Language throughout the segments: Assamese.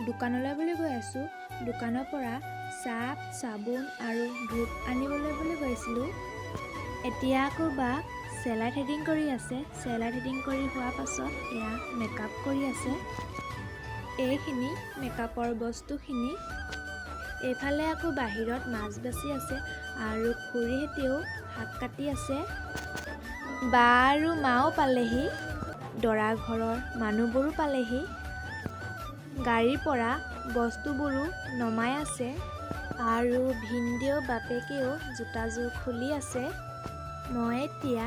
দোকানলৈ বুলি গৈ আছোঁ। দোকানৰ পৰা চাৰ্ফ, চাবোন আৰু ধূপ আনিবলৈ বুলি গৈছিলোঁ। এতিয়া আকৌ বাক চেলাই থ্ৰেডিং কৰি আছে। চেলাই থ্ৰেডিং কৰি হোৱাৰ পাছত এয়া মেকআপ কৰি আছে। এইখিনি মেকআপৰ বস্তুখিনি। এইফালে আকৌ বাহিৰত মাছ বেচি আছে আৰু খুৰীহঁতেও শাক কাটি আছে। বা আৰু মাও পালেহি, দৰা ঘৰৰ মানুহবোৰো পালেহি। গাড়ীৰ পৰা বস্তুবোৰো নমাই আছে আৰু ভিনদেউ বাপেকেও জোতাযোৰ খুলি আছে। মই এতিয়া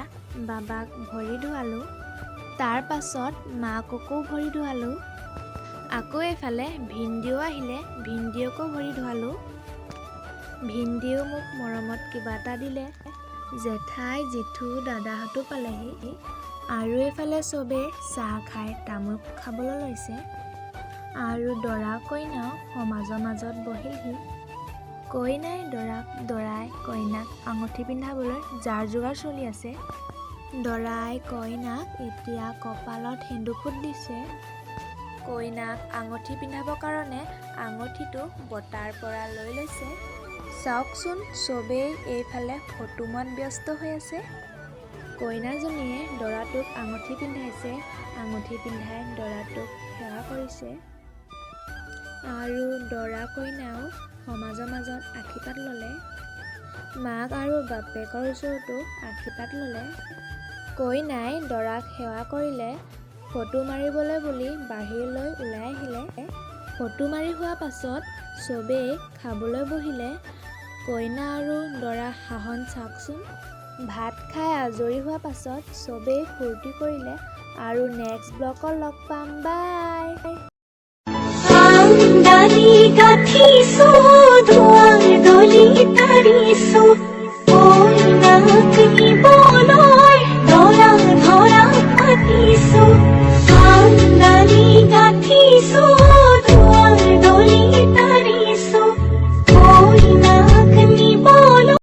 বাবাক ভৰি ধুৱালোঁ, তাৰ পাছত মাককো ভৰি ধুৱালোঁ। আকৌ এইফালে ভিনদেউ আহিলে, ভিনদেউকো ভৰি ধুৱালোঁ। ভিনদেউ মোক মৰমত কিবা এটা দিলে। জেঠাই, জেঠু, দাদাহঁতো পালেহি আৰু এইফালে চবেই চাহ খাই তামোল খাবলৈ লৈছে আৰু দৰা কইনাও সমাজৰ মাজত বহিলহি। কইনাই দৰাক, দৰাই কইনাক আঙুঠি পিন্ধাবলৈ যাৰ যোগাৰ চলি আছে। দৰাই কইনাক এতিয়া কপালত সেন্দুৰ ফোট দিছে। কইনাক আঙুঠি পিন্ধাবৰ কাৰণে আঙুঠিটো বৰ্তাৰ পৰা লৈ লৈছে। চাওকচোন, চবেই এইফালে ফটো মৰাত ব্যস্ত হৈ আছে। কইনাজনীয়ে দৰাটোক আঙুঠি পিন্ধাইছে। আঙুঠি পিন্ধাই দৰাটোক সেৱা কৰিছে আৰু দৰা কইনাও সমাজৰ মাজত আশীৰ্বাদ ল'লে। মাক আৰু বাপেকৰ ওচৰতো আশীৰ্বাদ ল'লে। কইনাই দৰাক সেৱা কৰিলে। ফটো মাৰিবলৈ বুলি বাহিৰলৈ ওলাই আহিলে। ফটো মাৰি হোৱা পাছত চবেই খাবলৈ বহিলে। কইনা আৰু দৰা সাহন চাওকচোন। ভাত খাই আজৰি হোৱা পাছত চবেই ফূৰ্তি কৰিলে আৰু নেক্সট ব্লগত লগ পাম। বাই। আমদানি গাঁঠিছো, দুৱাৰ দলি তাৰিছো।